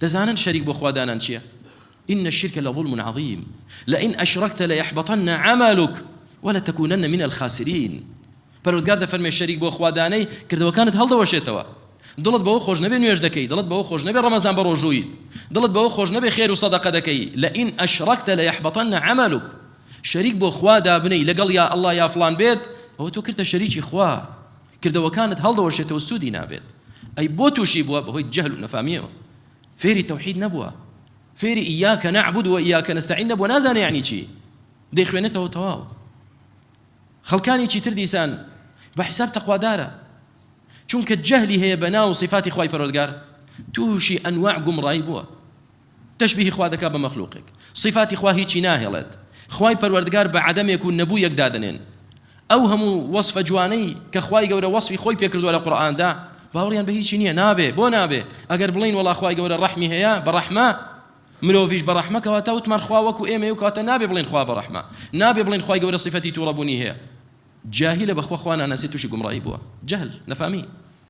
دەزانن شەریک بۆ خوا دانان چییە؟ إن الشرك لظلم عظيم لئن أشركت ليحبطن عملك ولتكونن من الخاسرين. پەروەردگار دەفەرمێ شەریک بۆ خوا دانەی کردەوەکانت هەڵدەوەشێتەوە. دڵت بەوە خۆش نەبێ نوێژ دەکەی، دڵت بەوە خۆش نەبێ ڕەمەزان بە ڕۆژوویت، دڵت بەوە خۆش نەبێ خێر و سەدەقە دەکەی، لئن أشركت ليحبطن عملك. شەریک بۆ خوا دابنەی لەگەڵ یا اللە یا فڵان بێت، ئەوە تۆ کردتە شەریکی خوا، کردەوەکانت هەڵدەوەشێتەوە سوودی نابێت. ئەی بۆ تووشی بووە؟ بەهۆی جەهل و نەفامیەوە. فێری تەوحید نەبووە، فێری ایاک نعبد و ایاک نستعین نەبووە، نازانێ یەعنی چی، دەیخوێنێتەوە تەواو. خەڵکانێکی تر دیسان بە حیساب تەقوادارە چونکە جەهلی هەیە بە ناو و صفاتی خوای پەروەردگار تووشی ئەنواع گومڕایی بووە. تەشبیهی خوا دەکات بە مەخلوقێک، صیفاتی خوا هیچی ناهێڵێت، خوای پەروەردگار بە عەدەمێک و نەبوویەک دادەنێن، ئەو هەموو وەسفە جوانەی کە خوای گەورە وەسفی خۆی پێکردووە لە قورئاندا باوەڕیان بە هیچی نییە، نابێ، بۆ نابێ؟ ئەگەر بڵێین وەڵا خوای گەورە ڕەحمی هەیە بە ڕەحمە، مرۆڤیش بە ڕەحمە، کەواتە وتمان خوا وەکو ئێمەیە و کەواتە نابێ بڵێین خوا بە ڕەحمە، نابێ بڵێین خوای گەورە صیفەتی توڕەبوونی هەیە. جاهیلە بەخوا خوا ناناسێ توشی گومڕایی بووە جەهل نەفامی.